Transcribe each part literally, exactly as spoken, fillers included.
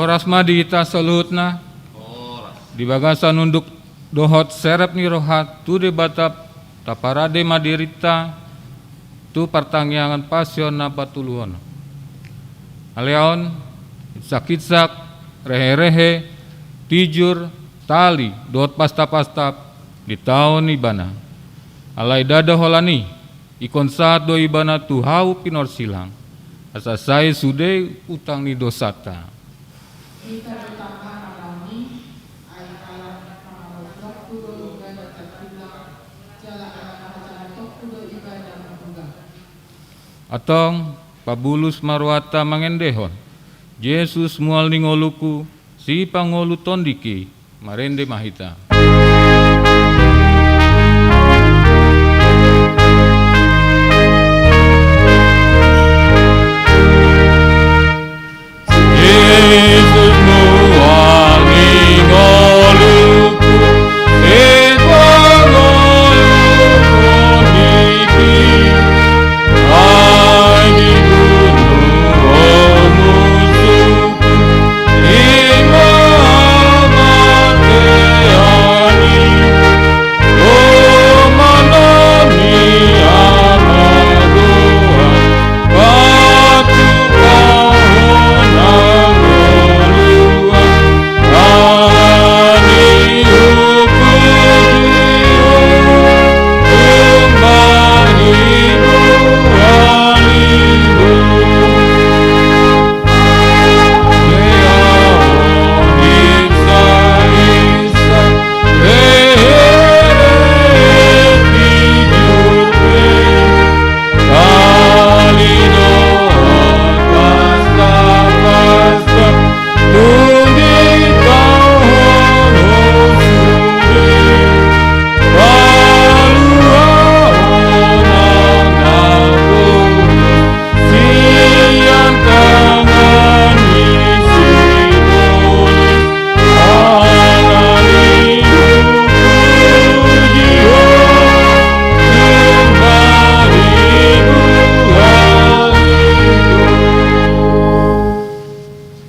Horas ma di hita saluhutna. Di bagasan unduk dohot serep ni roha tu Debata, taparade ma dirinta tu partangiangan pasion na patuluhon. Alai on, itsak-itsak, rehe-rehe, tijur, tali dohot pastap-pastap ditaon ibana. Alai ndada holan i, ingkon sahat do ibana tu hau pinorsilang, asa sai sude utang ni dosanta. Hita do tamba manaon i, ai pala mangamotohon do ibana tartulang, jala ala na hajamitongku do ibana manggugang. Antong, pabulus ma rohanta mangendehon: Jesus mual ni ngolungku, sipangolu tondingki. Marende ma hita.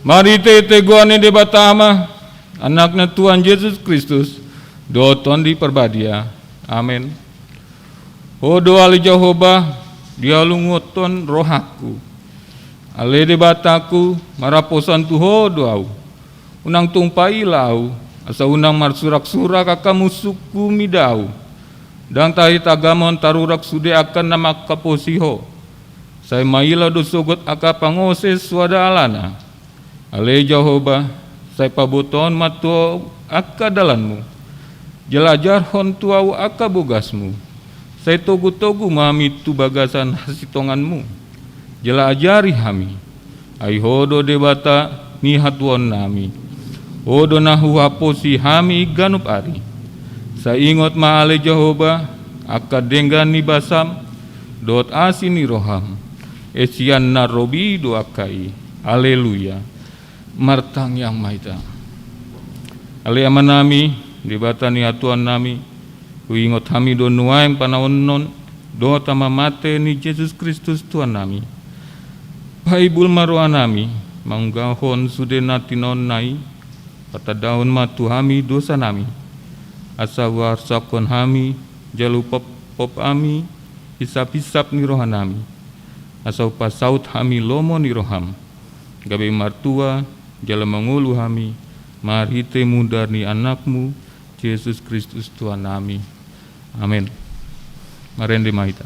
Marhite-hite goar ni Debata Ama, Anakna Tuhan Jesus Kristus, dohot Tondi Parbadia. Amen. Ho do ale Jahowa, dihalunguthon rohangku. Ale Debatangku, marhaposan tu Ho do ahu. Unang tung paila ahu, asa unang marsurak-surak angka musungku mida ahu. Ndang tahe tagamon tarurak sude angka na manghaposi Ho. Sai maila do sogot angka pangose soada alana. Ale Jahowa, sai pabotohon ma tu ahu angka dalanmu. Jala ajarhon tu ahu angka bogasmu. Sai togu-togu ma hami tu bagasan hasitonganmu. Jala ajari hami. Ai Ho do Debata ni hatuaonnami. Ho do na huhaposi hami ganup ari. Sai ingot ma ale Jahowa, angka denggan ni basam, dohot asi ni roham. Ai sian na robi do angka i. Aleluya. Martangiang ma hita. Ale Amanami, Debata ni hatuaonnami, huingot hami do nuaeng panaonon dohot hamamate ni Jesus Kristus Tuhannami. Paibul ma rohanami, mangunggahon sude na tinaonna i, patandahon ma tu hami dosanami. Asa huarsakhon hami, jala hupopop hami, hisap-hisap ni rohanami. Asa hupasaut hami lomo ni roham. Gabe martua, jala mangolu hami, marhite mudar ni Anakmu, Jesus Kristus Tuhannami. Amen. Marende ma hita.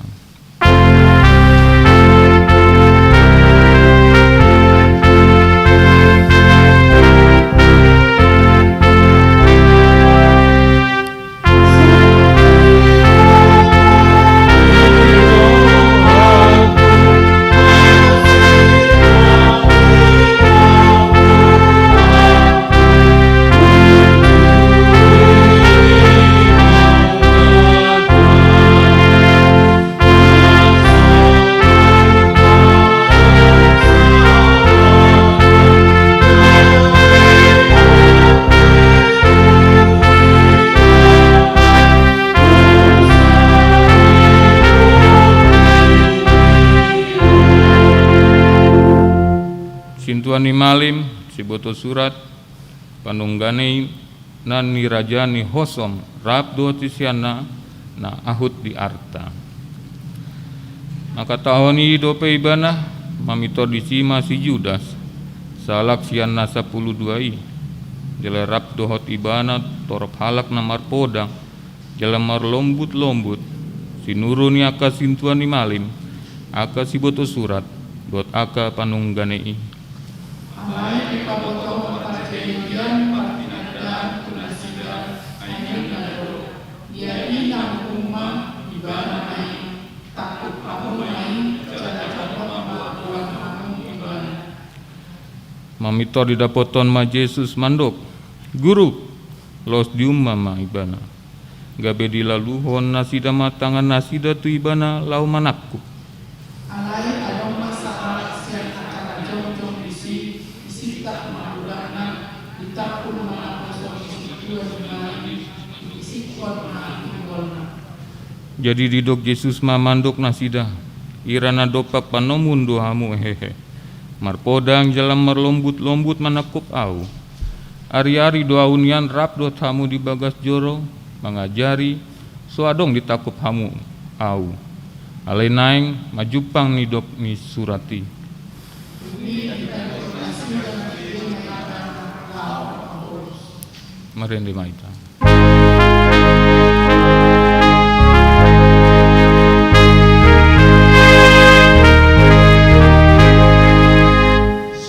Sintua ni malim, Sibotosurat, panungganei na nirajai Hosom, rap dohot siseanna na ahut di Arta. Mangkatahon i dope ibana, mamintor disi ma si Judas, sahalak sian na sampulu dua i. Jala rap dohot ibana torop halak na marpodang, jala marlombut-lombut, sinuru ni angka sintua ni malim, angka sibotosurat, dohot angka panungganei i. Alai dipabotohon parjadian partinandaan tu nasida, ai ninna do: Ia i naung uma, ibana ma i, tangkup hamu ma i, jala jamot ma buat-buat hamu ibana. Mamintor didapothon ma Jesus mandok: Guru, laos diuma ma ibana. Gabe dilaluhon nasida ma tangan nasida tu ibana laho manangkup. Alai adong ma sahalak sian angka na jongjong disi, disintak ma udangna, ditangkup ma naposo ni sintua ni malim i, disikkon ma pinggolna. Jadi didok Jesus ma mandok nasida: Ira na dompak panomun do hamu hehe, marpodang jala marlombut-lombut manangkup Ahu. Ari-ari do Ahu nian rap dohot hamu di bagas joro, mangajari, so adong ditangkup hamu Ahu. Alai naeng manjumpang nidok ni surat i. Marende ma hita.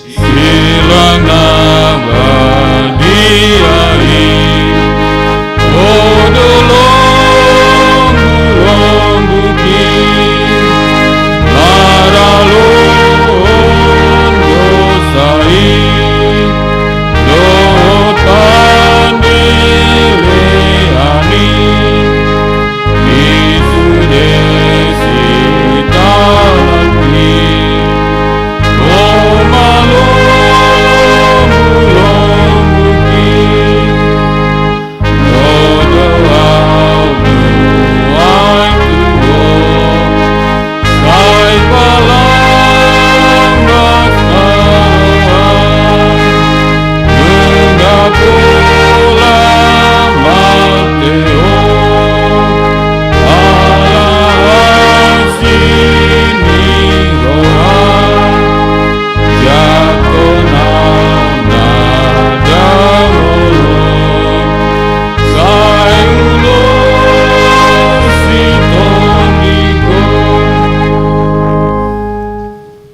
Silang na badia i, o dolok lombu-lombu i, maralo dosa i, dohot pandelean i, di sude sitalang i, o malombu-lombu i.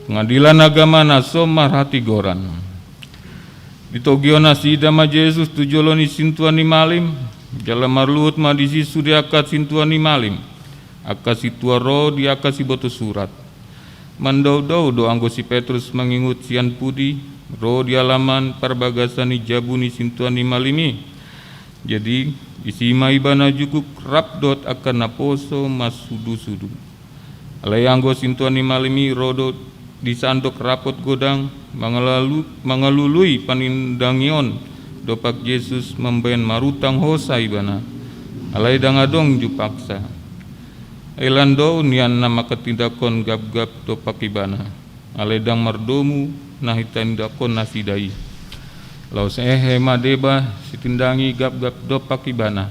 Pengadilan Agama na so marhatigoran. Ditogihon nasida ma Jesus tu jolo ni sintua ni malim, jala marluhut ma disi sude angka sintua ni malim, angka sintua ro di angka sibotosurat. Mandao-dao do anggo si Petrus mangingot sian pudi, ro di alaman parbagasan ni jabu ni sintua ni malim i. Jadi, disi ma ibana juguk rap dohot angka naposo marsudu-sudu. Alai anggo sintua ni malim i ro do di sandok rapot godang, mangalalu-, mangalului panindangion dompak Jesus mambahen marutang hosa ibana. Alai ndang adong jumpangsa. Ai landou nian na manghatindanghon gapgap dompak ibana. Alai ndang mardomu na hitindanghon nasida i. Laos hehe ma deba sitindangi gapgap dompak ibana,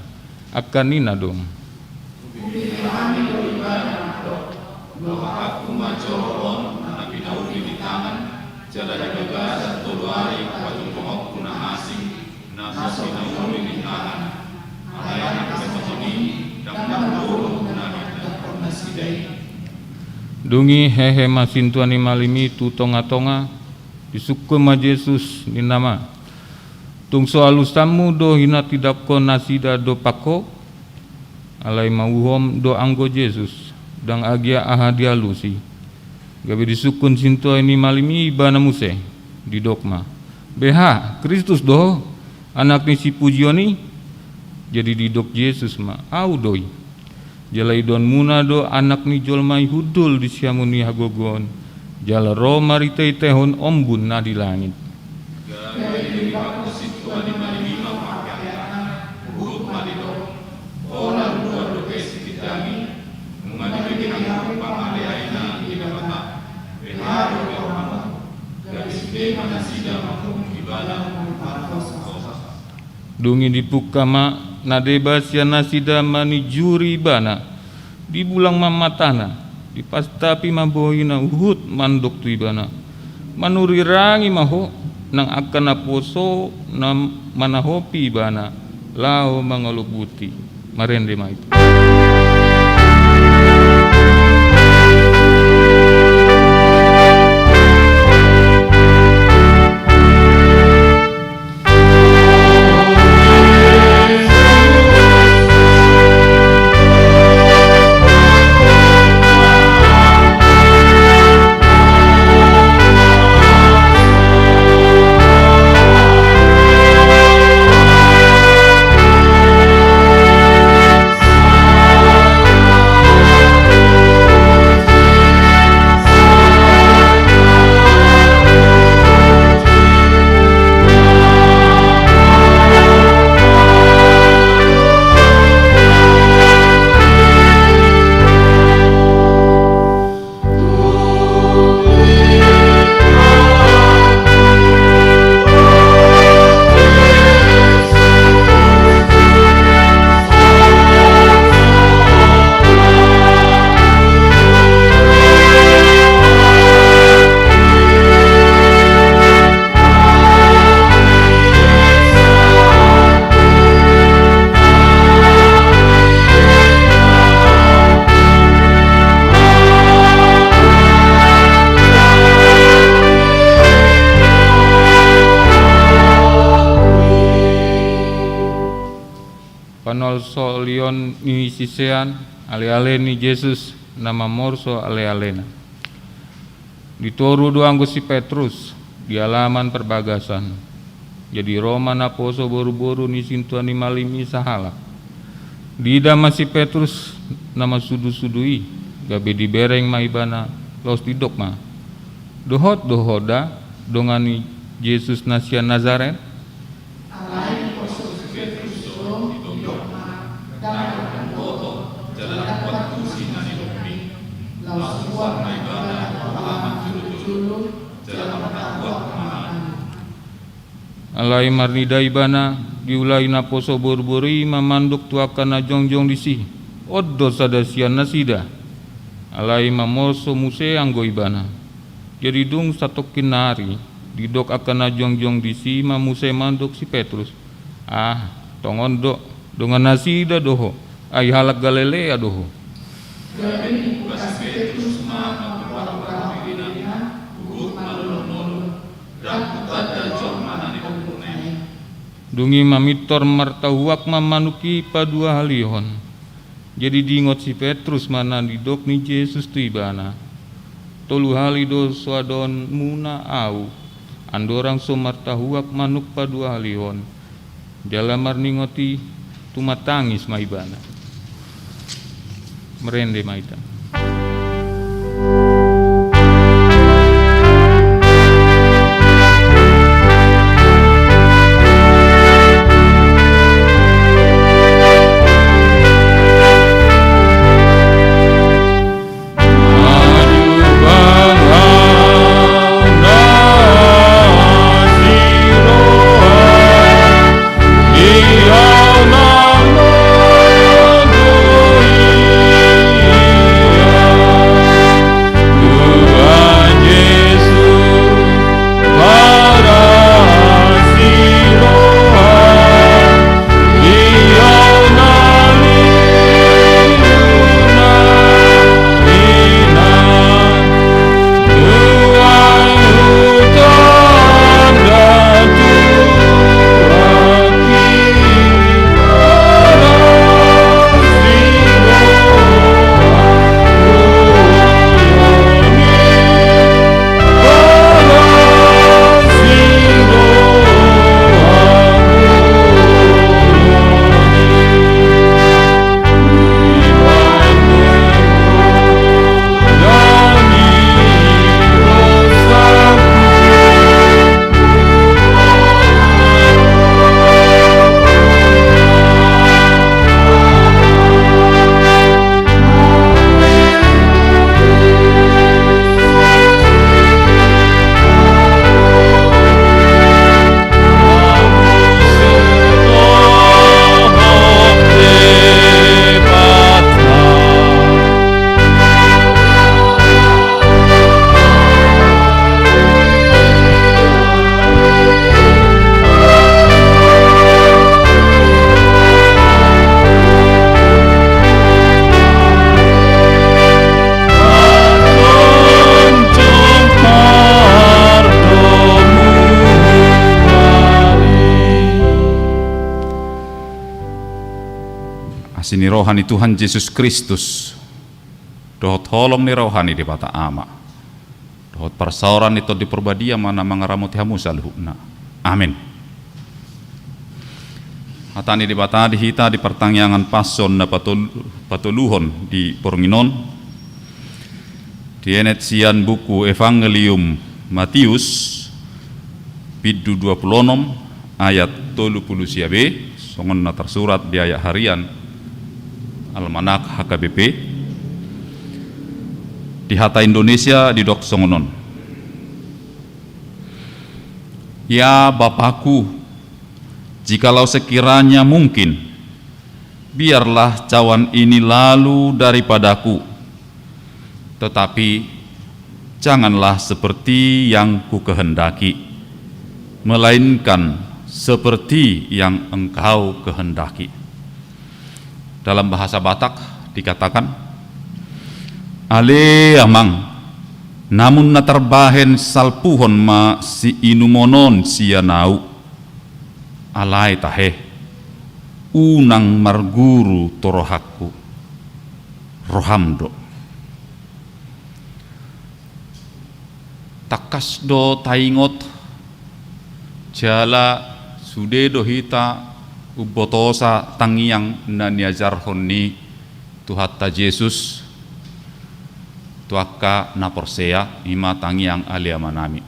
angka ninna do: Hupilihon do ibana, mandok: Dohakku ma joro on na pinauli ni tangan, jala di bagasan tolu ari pajongjongkonku na asing, na so pinauli ni tangan. Alai anggo songon i, ndang mardomu na hitindanghon nasida i. Dung i hehe ma sintua ni malim i tu tonga-tonga, disungkun ma Jesus, ninna ma: Tung so alusanmu do hinatindanghon nasida dompak Ho? Alai mauhom do anggo Jesus, ndang agia aha dialusi. Gabe disungkun sintua ni malim i ibana muse, didok ma: Beha, Kristus do Ho, Anak ni Sipujion i? Jadi didok Jesus ma: Ahu do i. Jala idaonmuna do Anak ni jolma i hundul di siamun ni hagogoon, jala ro marhite-hitehon ombun na di langit. Gabe dilipathu sintua ni malim i ma parhiteanna, huhut ma didok: Holan do dope sitindangi, nunga dibege hamu pangaleaina ni Debata. Beha do rohamu? Gabe sude ma nasida manguhum ibana. Dung i dipungka ma na deba sian nasida manjujuri ibana. Dibulang ma matana, dipastapi ma bohina huhut mandok tu ibana: Manurirangi ma ho! Nang angka naposo na manahopi ibana laho mangalobuti. Marende ma hita. Panolsolion ni sisean, ale-ale ni Jesus na mamorso ale-alena. Di toru do anggo si Petrus, di alaman parbagasan. Jadi ro ma naposo boru-boru ni sintua ni malim i sahalak. Diida ma si Petrus na marsudu-sudu i, gabe dibereng ma ibana, laos didok ma: Dohot do ho da, dongan ni Jesus na sian Nazaret? Alai diposo si Petrus do, didok ma: Ndang, ndang boto, jala ndang huantusi na nidokmi. Laos huar ma ibana tu alaman jolo-jolo, jala martahuak ma hami. Alai marnida ibana, diulai naposo boru-boru i ma mandok tu angka na jongjong disi: On do sada sian nasida. Alai mamorso muse anggo ibana. Jadi dung satongkin nari, didok angka na jongjong disi ma muse mandok si Petrus: Ah, tongon do, dongan nasida do ho, ai halak Galilea do ho. Gabe dibuka si Petrus ma na paruparu dirinya, huhut malolo-lolo: Ndang hutanda jolma na nidokmuna i. Dung i mamintor martahuak ma manuk i paduahalihon. Jadi diingot si Petrus ma na nidok ni Jesus tu ibana: Tolu hali do so adonmuna ahu, andorang so martahuak manuk paduahalihon. Jala marningot i, tumatangis ma ibana. Marende ma hita. Asi ni roha ni Tuhan Jesus Kristus, dohot holong ni roha ni Debata Ama, dohot parsaoran ni Tondi Parbadia ma na mangaramoti hamu saluhutna. Amen. Hata ni Debata di hita di partangiangan Paskah na patol-, patoluhon di borngin on, dienet sian buku Evangelium Matius, bindu dua pulu onom, ayat tolu pulu sia be, songon na tarsurat di ayat harian Almanak H K B P. Di hata Indonesia didok songon on: Ya Bapakku, jikalau sekiranya mungkin, biarlah cawan ini lalu daripadaku, tetapi janganlah seperti yang kukehendaki, melainkan seperti yang Engkau kehendaki. Dalam bahasa Batak dikatakan: Ale Amang, namun na tarbahen salpuhon ma siinumon on sian ahu. Alai tahe, unang marguru tu rohangku, roham do. Tangkas do taingot, jala sude do hita umbotosa tangiang na niajarhon ni Tuhanta Jesus tu angka na porsea, i ma tangiang Ale Amanami.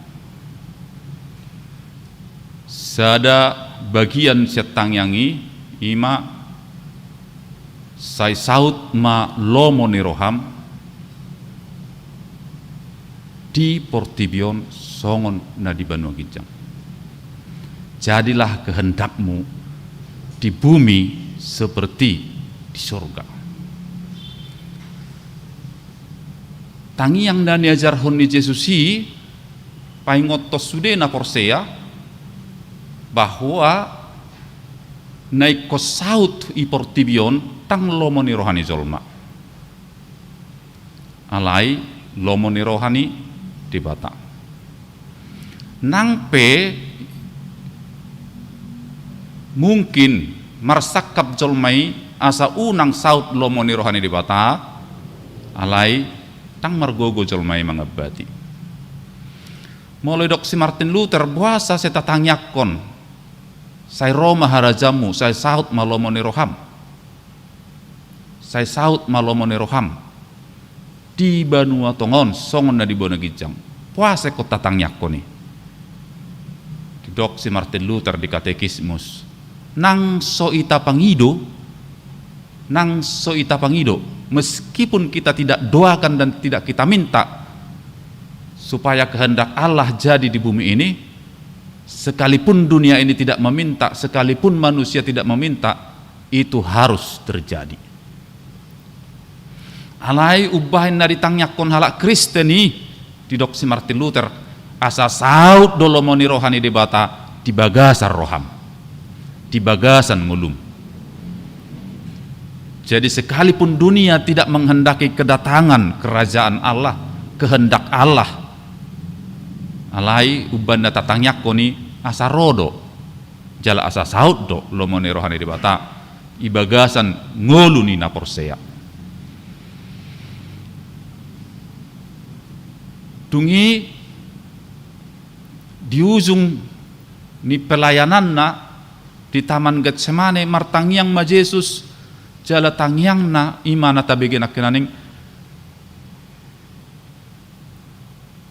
Sada bagian sian tangiang i, i ma: Sai saut ma lomo ni roham di portibi on songon na di banua ginjang. Jadilah kehendakmu di bumi seperti di sorga. Tangiang na niajarhon ni Jesus i paingothon sude na porsea bahwa na ingkon saut i portibi on ndang lomo ni roha ni jolma, alai lomo ni roha ni Debata. Nang pe mungkin marsangkap jolma i asa unang saut lomo ni roha ni Debata, alai ndang margogo jolma i mangambati. Molo didok si Martin Luther, boasa sai tatangiangkon: Sai ro ma harajaonmu, sai saut ma lomo ni roham, sai saut ma lomo ni roham di banua tonga on songon na di banua ginjang? Boasa ingkon tatangiangkon i? Didok si Martin Luther di Katekismus: Nang so ita pangido, nang so ita pangido, meskipun kita tidak doakan dan tidak kita minta supaya kehendak Allah jadi di bumi ini, sekalipun dunia ini tidak meminta, sekalipun manusia tidak meminta, itu harus terjadi. Alai umbahen na ditangiangkon halak Kristen i, didok si Martin Luther, asa saut do lomo ni roha ni Debata di bagasan roham, di bagasan ngolum. Jadi, sekalipun dunia tidak menghendaki kedatangan kerajaan Allah, kehendak Allah, alai umbahen na tatangiangkon i asa ro do, jala asa saut do lomo ni roha ni Debata di bagasan ngolu ni na porsea. Dung i, di ujung ni pelayananna di Taman Getsemane, martangiang ma Jesus, jala tangiangna i ma na tabege nangkining: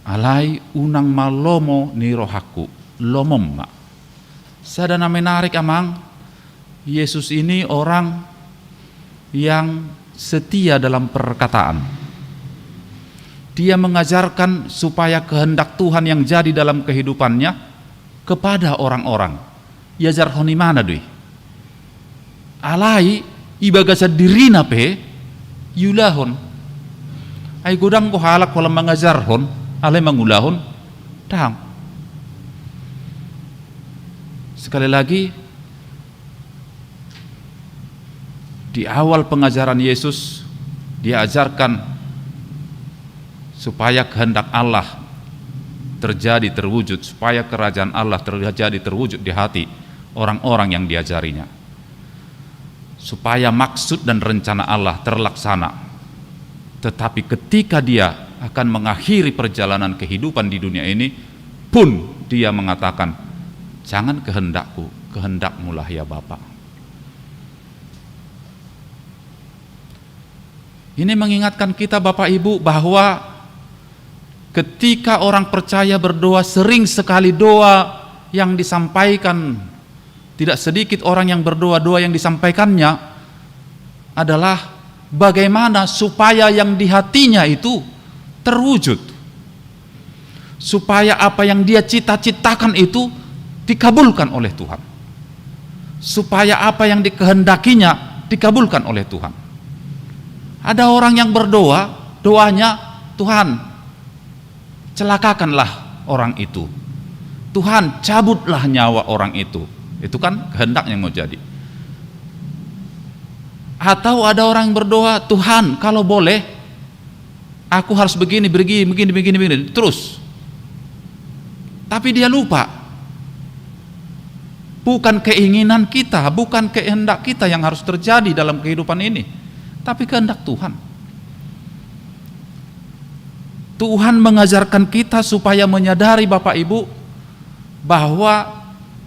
Alai unang ma lomo ni rohangku, lomom ma. Sada na menarik, Amang, Yesus ini orang yang setia dalam perkataan. Dia mengajarkan supaya kehendak Tuhan yang jadi dalam kehidupannya kepada orang-orang. Iajarhon imana do i. Alai di bagasan dirina pe diulahon. Ai godang do halak holan mangajarhon, alai mangulahon ndang. Sekali lagi, di awal pengajaran Yesus, diajarkan supaya kehendak Allah terjadi, terwujud, supaya kerajaan Allah terjadi, terwujud di hati orang-orang yang diajarinya. supaya maksud dan rencana Allah terlaksana. Tetapi ketika dia akan mengakhiri perjalanan kehidupan di dunia ini, pun dia mengatakan, "Jangan kehendakku, kehendakmulah ya Bapa." Ini mengingatkan kita, Bapak Ibu, bahwa ketika orang percaya berdoa, sering sekali doa yang disampaikan, tidak sedikit orang yang berdoa, doa yang disampaikannya adalah bagaimana supaya yang di hatinya itu terwujud, supaya apa yang dia cita-citakan itu dikabulkan oleh Tuhan, supaya apa yang dikehendakinya dikabulkan oleh Tuhan. Ada orang yang berdoa, doanya, "Tuhan, celakakanlah orang itu. Tuhan, cabutlah nyawa orang itu." Itu kan kehendaknya mau jadi. Atau ada orang yang berdoa, "Tuhan, kalau boleh, aku harus begini, begini, begini, begini, begini terus." Tapi dia lupa. Bukan keinginan kita, bukan kehendak kita yang harus terjadi dalam kehidupan ini, tapi kehendak Tuhan. Tuhan mengajarkan kita supaya menyadari, Bapak Ibu, bahwa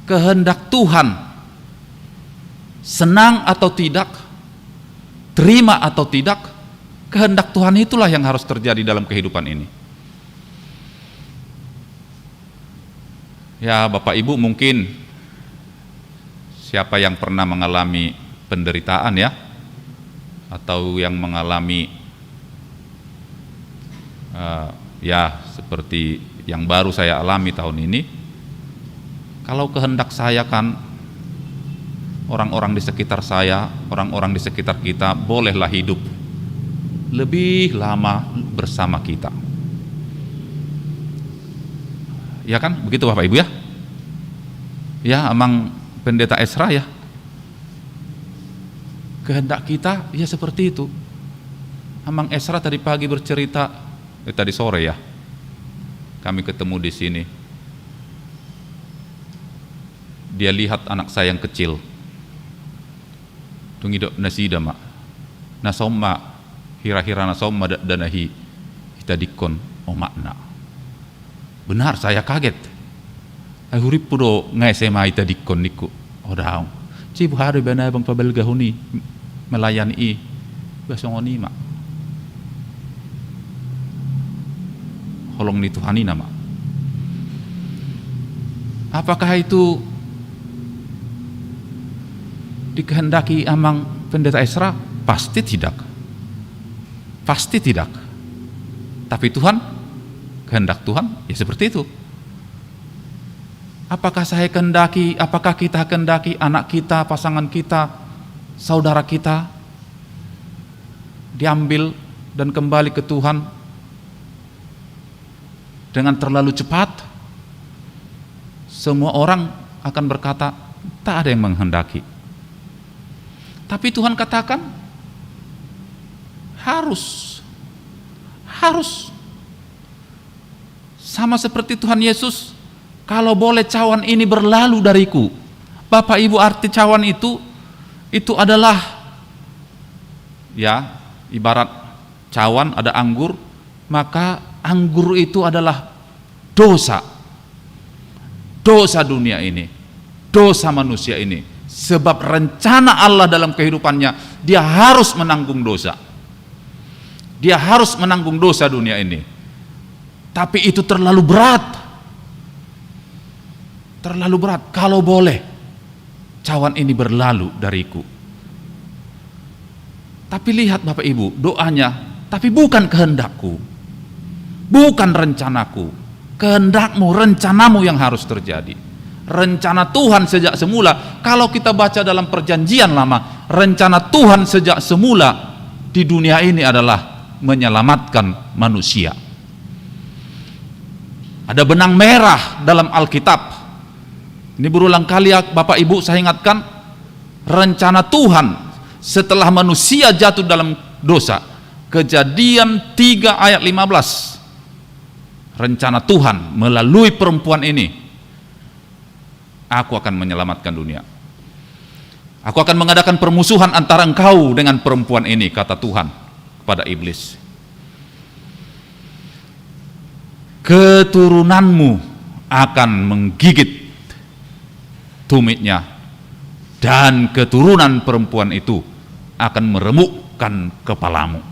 kehendak Tuhan, senang atau tidak, terima atau tidak, kehendak Tuhan itulah yang harus terjadi dalam kehidupan ini. Ya, Bapak Ibu, mungkin siapa yang pernah mengalami penderitaan, ya, atau yang mengalami, eh, ya, seperti yang baru saya alami tahun ini, kalau kehendak saya kan orang-orang di sekitar saya, orang-orang di sekitar kita bolehlah hidup lebih lama bersama kita. Ya kan? Begitu, Bapak Ibu, ya? Ya, Amang Pendeta Esra, ya. Kehendak kita, ya, seperti itu. Amang Esra tadi pagi bercerita, eh, tadi sore, ya. Kami ketemu di sini. Dia lihat anak saya yang kecil. Dung didok nasida ma, "Na saon ma, hira-hira na saon ma dakdanak i itadingkon omakna." Benar, saya kaget. Ai hurimpu do nga S M A itadingkon, ningku. O daong. Cibu hado ibana abang pabalgahon i, melayani i. Ba songon i ma. Holong ni Tuhan i nama. Apakah itu dikehendaki Amang Pendeta Esra? Pasti tidak. Pasti tidak. Tapi Tuhan, kehendak Tuhan, ya seperti itu. Apakah saya kehendaki, apakah kita kehendaki anak kita, pasangan kita, saudara kita diambil dan kembali ke Tuhan dengan terlalu cepat? Semua orang akan berkata, "Tak ada yang menghendaki." Tapi Tuhan katakan, "Harus, harus." Sama seperti Tuhan Yesus, "Kalau boleh cawan ini berlalu dariku." Bapak Ibu, arti cawan itu, itu adalah, ya, ibarat cawan ada anggur, maka anggur itu adalah dosa. Dosa dunia ini, dosa manusia ini. Sebab rencana Allah dalam kehidupannya, dia harus menanggung dosa. Dia harus menanggung dosa dunia ini. Tapi itu terlalu berat. Terlalu berat. Kalau boleh, cawan ini berlalu dariku. Tapi lihat, Bapak Ibu, doanya, "Tapi bukan kehendakku, bukan rencanaku, kehendakmu, rencanamu yang harus terjadi." Rencana Tuhan sejak semula, kalau kita baca dalam Perjanjian Lama, rencana Tuhan sejak semula di dunia ini adalah menyelamatkan manusia. Ada benang merah dalam Alkitab. Ini berulang kali, ya, Bapak Ibu, saya ingatkan, rencana Tuhan setelah manusia jatuh dalam dosa. Kejadian tiga ayat lima belas. Rencana Tuhan melalui perempuan ini, "Aku akan menyelamatkan dunia." Aku akan mengadakan permusuhan antara engkau dengan perempuan ini, kata Tuhan kepada iblis. Keturunanmu akan menggigit tumitnya, dan keturunan perempuan itu akan meremukkan kepalamu.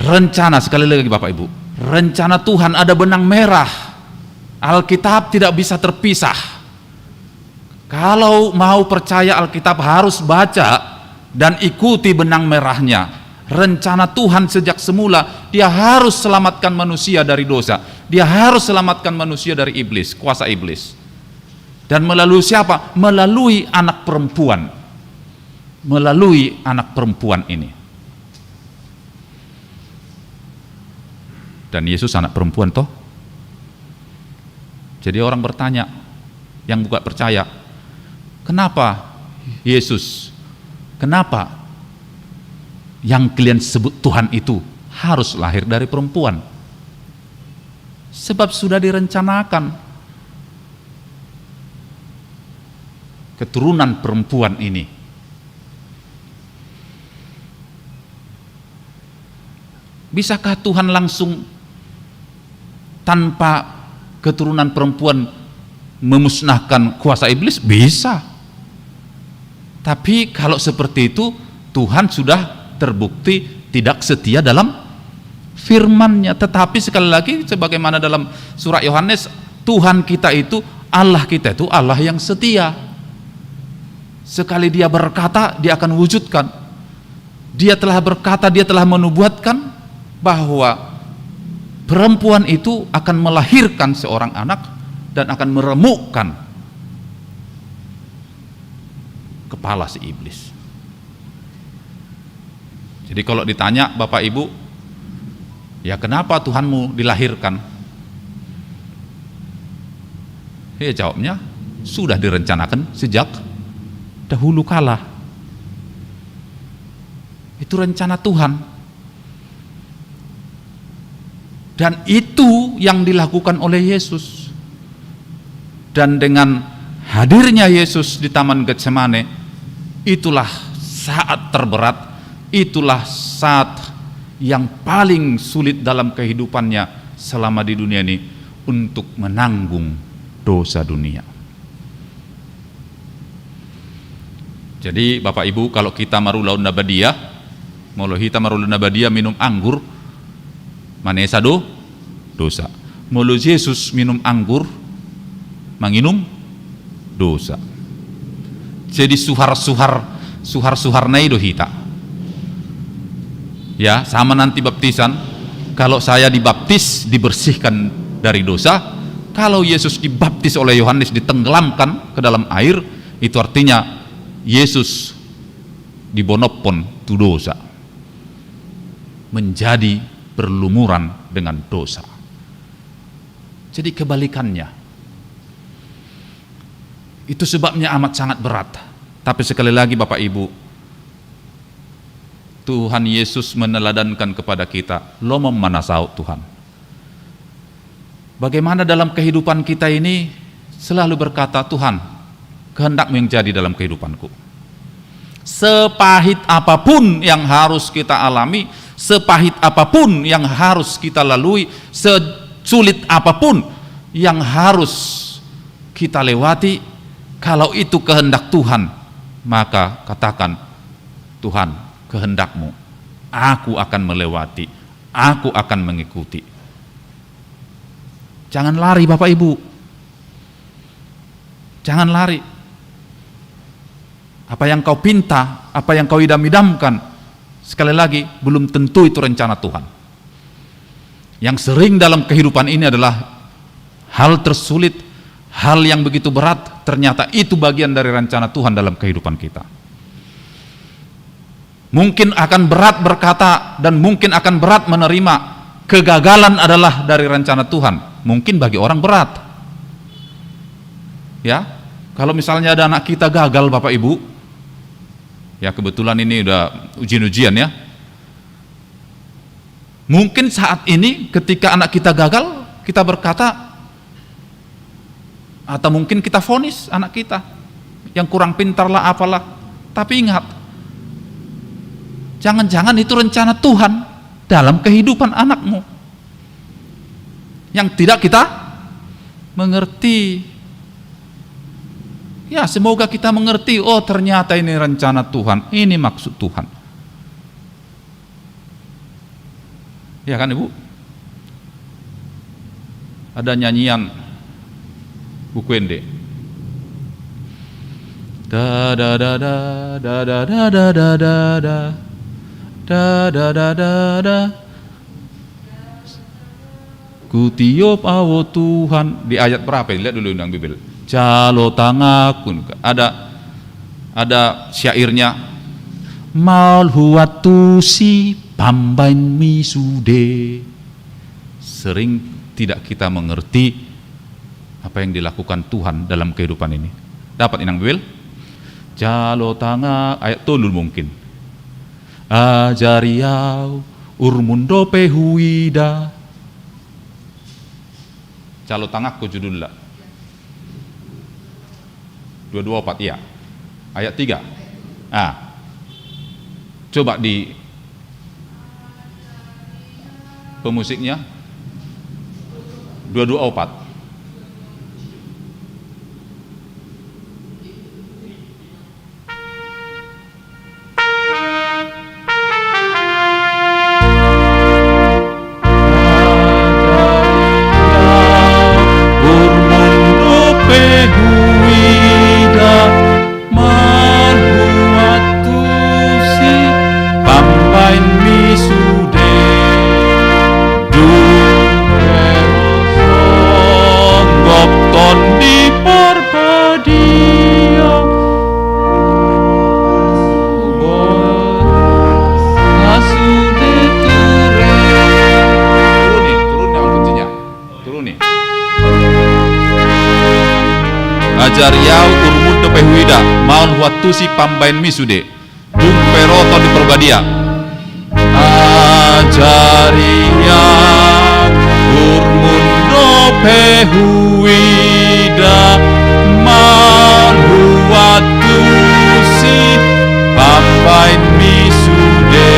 Rencana, sekali lagi Bapak Ibu, rencana Tuhan ada benang merah. Alkitab tidak bisa terpisah. Kalau mau percaya Alkitab, harus baca dan ikuti benang merahnya. Rencana Tuhan sejak semula, Dia harus selamatkan manusia dari dosa. Dia harus selamatkan manusia dari iblis, kuasa iblis. Dan melalui siapa? Melalui anak perempuan. Melalui anak perempuan ini. Dan Yesus anak perempuan, toh? Jadi orang bertanya, yang bukan percaya, "Kenapa Yesus, kenapa yang kalian sebut Tuhan itu harus lahir dari perempuan?" Sebab sudah direncanakan keturunan perempuan ini. Bisakah Tuhan langsung tanpa keturunan perempuan memusnahkan kuasa iblis? Bisa. Tapi kalau seperti itu, Tuhan sudah terbukti tidak setia dalam firman-Nya. Tetapi sekali lagi, sebagaimana dalam surat Yohanes, Tuhan kita itu, Allah kita itu Allah yang setia. Sekali Dia berkata, Dia akan wujudkan. Dia telah berkata, Dia telah menubuatkan bahwa perempuan itu akan melahirkan seorang anak dan akan meremukkan kepala si iblis. Jadi kalau ditanya Bapak Ibu, "Ya, kenapa Tuhanmu dilahirkan?" Ya, jawabnya, sudah direncanakan sejak dahulu kala. Itu rencana Tuhan. Dan itu yang dilakukan oleh Yesus. Dan dengan hadirnya Yesus di Taman Getsemane, itulah saat terberat, itulah saat yang paling sulit dalam kehidupan-Nya selama di dunia ini untuk menanggung dosa dunia. Jadi, Bapak Ibu, kalau kita marulaon na badia, molo hita marulaon na badia minum anggur, manesa do dosa. Molo Jesus minum anggur, manginum dosa. Jadi suhar-suhar, suhar-suharna i do hita. Ya, sama nanti baptisan. Kalau saya dibaptis, dibersihkan dari dosa. Kalau Yesus dibaptis oleh Yohanes, ditenggelamkan ke dalam air, itu artinya Yesus dibonophon tu dosa, menjadi berlumuran dengan dosa. Jadi kebalikannya. Itu sebabnya amat sangat berat. Tapi sekali lagi Bapak Ibu, Tuhan Yesus meneladankan kepada kita, lomo ma na saut Tuhan. Bagaimana dalam kehidupan kita ini selalu berkata, "Tuhan, kehendak-Mu yang jadi dalam kehidupanku." Sepahit apapun yang harus kita alami, sepahit apapun yang harus kita lalui, sesulit apapun yang harus kita lewati, kalau itu kehendak Tuhan, maka katakan, "Tuhan, kehendak-Mu, aku akan melewati, aku akan mengikuti." Jangan lari, Bapak Ibu. Jangan lari. Apa yang kau pinta, apa yang kau idam-idamkan, sekali lagi, belum tentu itu rencana Tuhan. Yang sering dalam kehidupan ini adalah hal tersulit, hal yang begitu berat, ternyata itu bagian dari rencana Tuhan dalam kehidupan kita. Mungkin akan berat berkata dan mungkin akan berat menerima kegagalan adalah dari rencana Tuhan. Mungkin bagi orang berat. Ya, kalau misalnya ada anak kita gagal, Bapak Ibu, ya, kebetulan ini udah ujian-ujian, ya. Mungkin saat ini ketika anak kita gagal, kita berkata, atau mungkin kita vonis anak kita, yang kurang pintar lah, apalah. Tapi ingat, jangan-jangan itu rencana Tuhan dalam kehidupan anakmu yang tidak kita mengerti. Ya, semoga kita mengerti, oh, ternyata ini rencana Tuhan, ini maksud Tuhan. Ya kan, Ibu? Ada nyanyian Buku Ende. Da, da, da, da, da, da, da, da, da, da, da. Da, da, da, da, da. Kutiop au, o Tuhan. Di ayat berapa ini? Lihat dulu nang Bibel. Jalo tanganku. Ada, ada syairnya. Maol huantusi pambaenmi sude. Sering tidak kita mengerti apa yang dilakukan Tuhan dalam kehidupan ini. Dapat inang Bibel? Jalo tanga, ayat tolu mungkin. Ajari au, urmum dope huida. Jalo tanganku judulna. Dua dua opat, iya. Ayat tiga. Ah. Coba di pemusiknya. Dua dua opat. Urmum dope huida, maol huantusi pambaenmi sude. Dung pe ro songgop Tondi Parbadia. Turuni, turuni dengan kuncinya. Turuni. Ajari au, urmum dope huida, maol huantusi pambaenmi sude. Dung pe ro Tondi Parbadia. Ajari au, urmum dope huida, maol huantusi pambaenmi sude.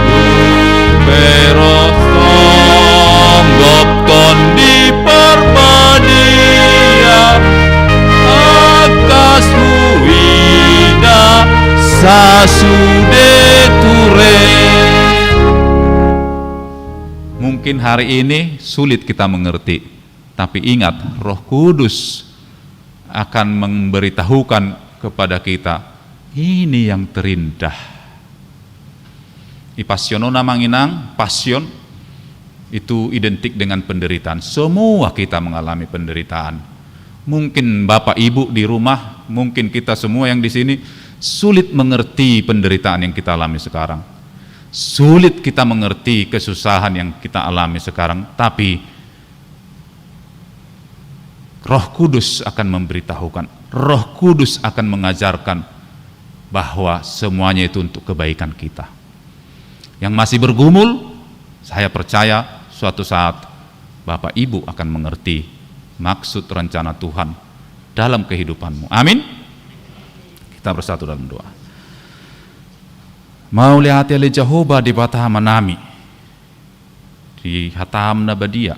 Dung pe ro songgop Tondi Parbadia, angkas huida sasude ture. Mungkin hari ini sulit kita mengerti, tapi ingat, Roh Kudus akan memberitahukan kepada kita, ini yang terindah. Di Passion on, Amang Inang, Passion itu identik dengan penderitaan. Semua kita mengalami penderitaan. Mungkin Bapak Ibu di rumah, mungkin kita semua yang di sini sulit mengerti penderitaan yang kita alami sekarang. Sulit kita mengerti kesusahan yang kita alami sekarang, tapi Roh Kudus akan memberitahukan, Roh Kudus akan mengajarkan bahwa semuanya itu untuk kebaikan kita. Yang masih bergumul, saya percaya suatu saat Bapak Ibu akan mengerti maksud rencana Tuhan dalam kehidupanmu. Amin. Kita bersatu dalam doa. Mauliate ale Jahowa Debata Amanami, di hataM na badia,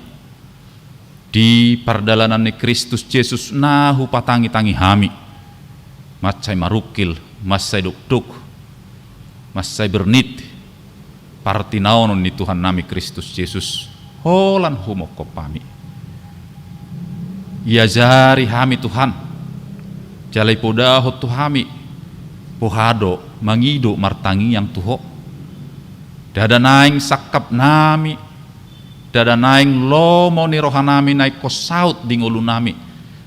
di pardalanan ni Kristus Jesus na hupatangitangi hami, mansai marungkil, mansai dokdok, mansai bernit partinaonon ni Tuhannami Kristus Jesus, holan humongkop hami. Iajari hami Tuhan, jala ipodahon tu hami boha do mangido martangiang tu Ho. Ndada naeng sangkapnami, ndada naeng lomo ni rohanami na ingkon saut di ngolunami,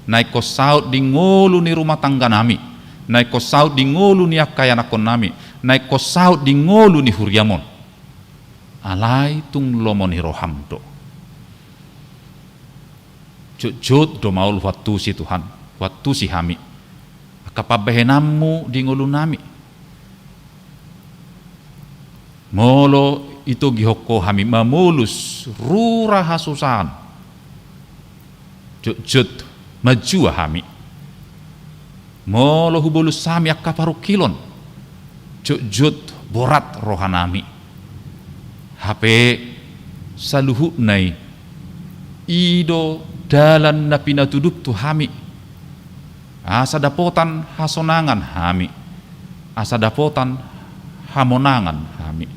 na ingkon saut di ngolu ni rumah tangganami, na ingkon saut di ngolu ni angka ianakkonnami, na ingkon saut di ngolu ni huriaM on. Alai tung lomo ni rohaM do. Jotjot do maol huantusi Tuhan, huantusi hami angka pambahenanMu di ngolunami. Molo itogihon Ho hami mamolus rura hasusaan, jotjot manjua hami. Molo hubolus hami angka parungkilon, jotjot borat rohanami. Hape saluhutna i, i do dalan na pinatudup tu hami, asa dapotan hasonangan hami, asa dapotan hamonangan hami.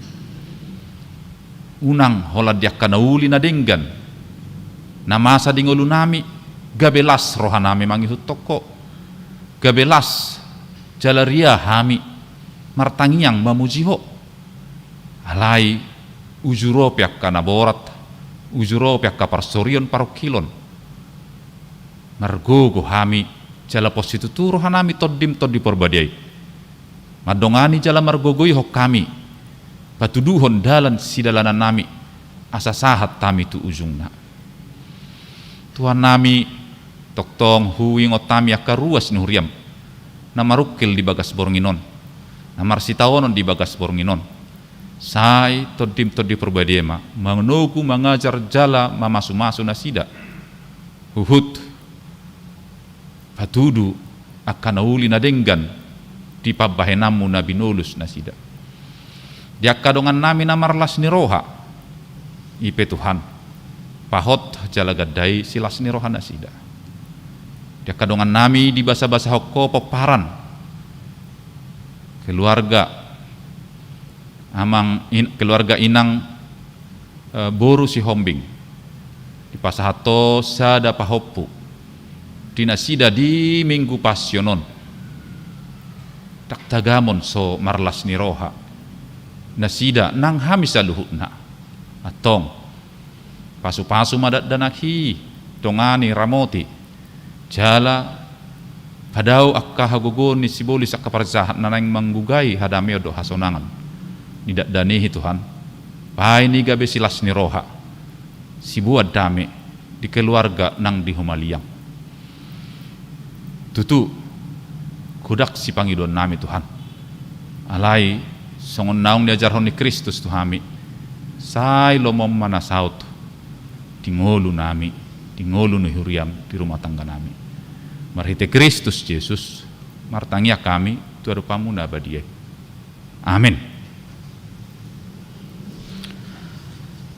Unang holan di angka na uli na denggan na masa di ngolunami, gabe las rohanami mangihuthon Ho, gabe las jala ria hami martangiang mamuji Ho. Alai uju ro pe angka na borat, uju ro pe angka parsorion parungkilon, margogo hami jala pos situtu rohanami Tondim Tondi Porbadia i mandongani jala margogoihon hami, patuduhon dalan sidalanannami, asa sahat hami tu ujungna. Tuhannami, tongtong huingot hami angka ruas ni huriam na marungkil di bagas borngin on, na marsitaonon di bagas borngin on. Sai Tondim Tondi Porbadia ma manogu, mangajar jala mamasumasu nasida, huhut patudu angka na uli na denggan di pambahenanmu na binolus nasida. Di angka dongannami na marlas ni roha, i pe Tuhan, pahot jala gandai silas ni roha nasida. Di angka dongannami dibasabasahon Ho pomparan, keluarga amang in-, keluarga inang, eh, boru Sihombing, dipasahat Ho sada pahompu di nasida di Minggu Passion on. Ndang tagamon so marlas ni roha nasida nang hami saluhutna. Antong, pasupasu ma dakdanak i, dongani, ramoti, jala padao angka hagogoon ni sibolis angka parjahat na naeng manggugai hadameon dohot hasonangan ni dakdanak i, Tuhan. Bahen i gabe silas ni roha, siboan dame di keluarga nang di humaliang. Tutu, godang sipangidoannami, Tuhan. Alai songon naung niajarhon ni Kristus tu hami, sai lomoM ma na saut di ngolunami, di ngolu ni huriaM, di rumah tangganami. Marhite Kristus Jesus martangiang hami tu adopanMu na badia i. Amen.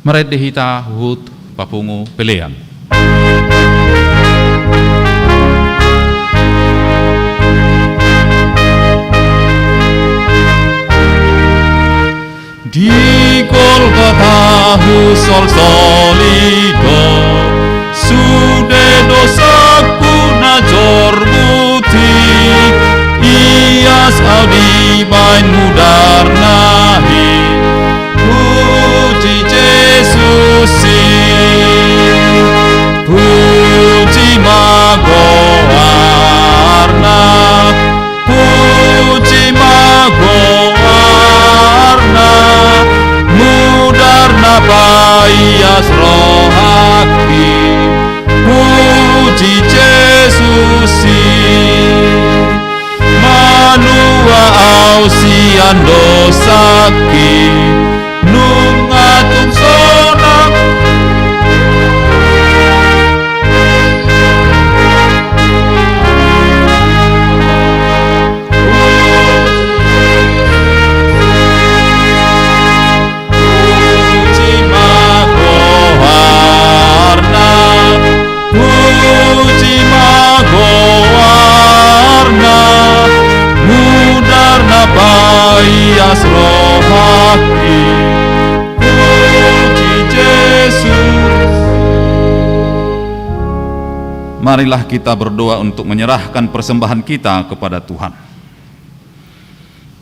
Marende hita huhut papungu pelean. Di Golgota husolsoli do sude dosangku na jormutik, ias au dibahen mudarna i. Puji Jesus i, puji ma goarna, puji ma goarna, mudarna paias rohangki. Puji Jesus i. Manua au sian dosangki, nunga tung sonang. Puji ma goarna, puji ma goarna, mudarna paias rohangki. Puji Jesus. Marilah kita berdoa untuk menyerahkan persembahan kita kepada Tuhan.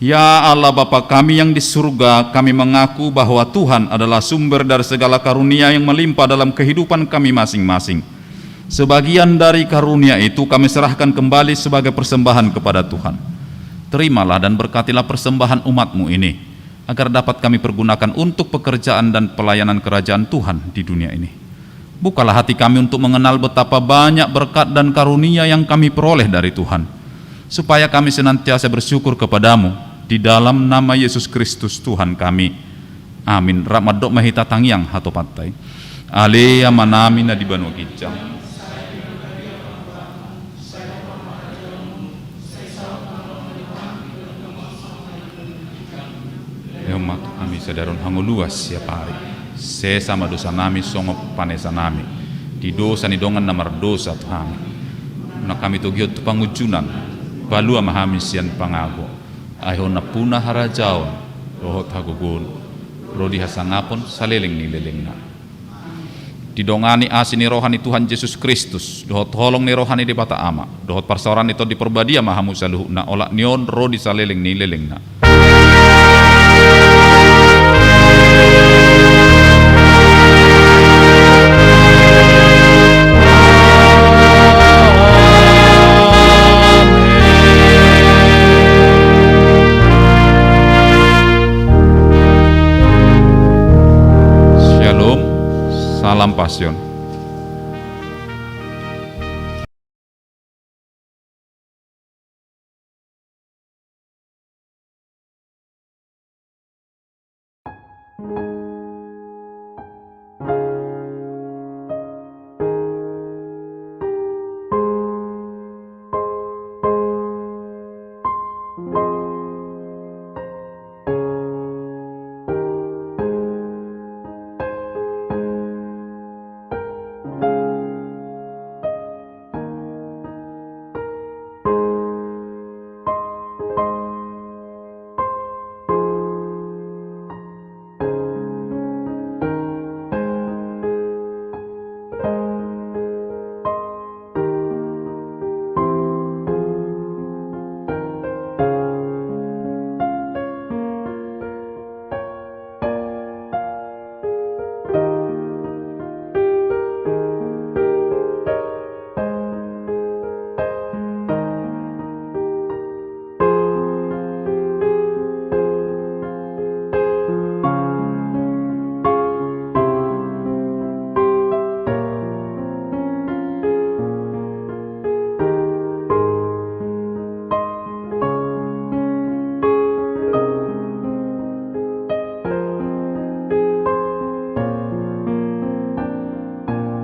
Ya Allah Bapa kami yang di surga, kami mengaku bahwa Tuhan adalah sumber dari segala karunia yang melimpah dalam kehidupan kami masing-masing. Sebagian dari karunia itu kami serahkan kembali sebagai persembahan kepada Tuhan. Terimalah dan berkatilah persembahan umat-Mu ini, agar dapat kami pergunakan untuk pekerjaan dan pelayanan kerajaan Tuhan di dunia ini. Bukalah hati kami untuk mengenal betapa banyak berkat dan karunia yang kami peroleh dari Tuhan, supaya kami senantiasa bersyukur kepada-Mu, di dalam nama Yesus Kristus Tuhan kami. Amin. Rap mandok ma hita tangiang hatopanta i. Ale Amanami na di banua ginjang. Amak, hami sadari on hangoluan siapari. Sesa ma dosanami songon panesanami di dosa ni dongan na mardosa tu hami. Unang hami togihon tu pangunjunan, palua ma hami sian pangago. Ai Ho nampuna harajaon, dohot hagogoon, ro di hasangapon saleleng ni lelengna. Didongani asi ni roha ni Tuhan Jesus Kristus, dohot holong ni roha ni Debata Ama, dohot parsaoran ni Tondi Porbadia ma hamu saluhutna, olat ni on ro di saleleng ni lelengna. Shalom, salam Passion.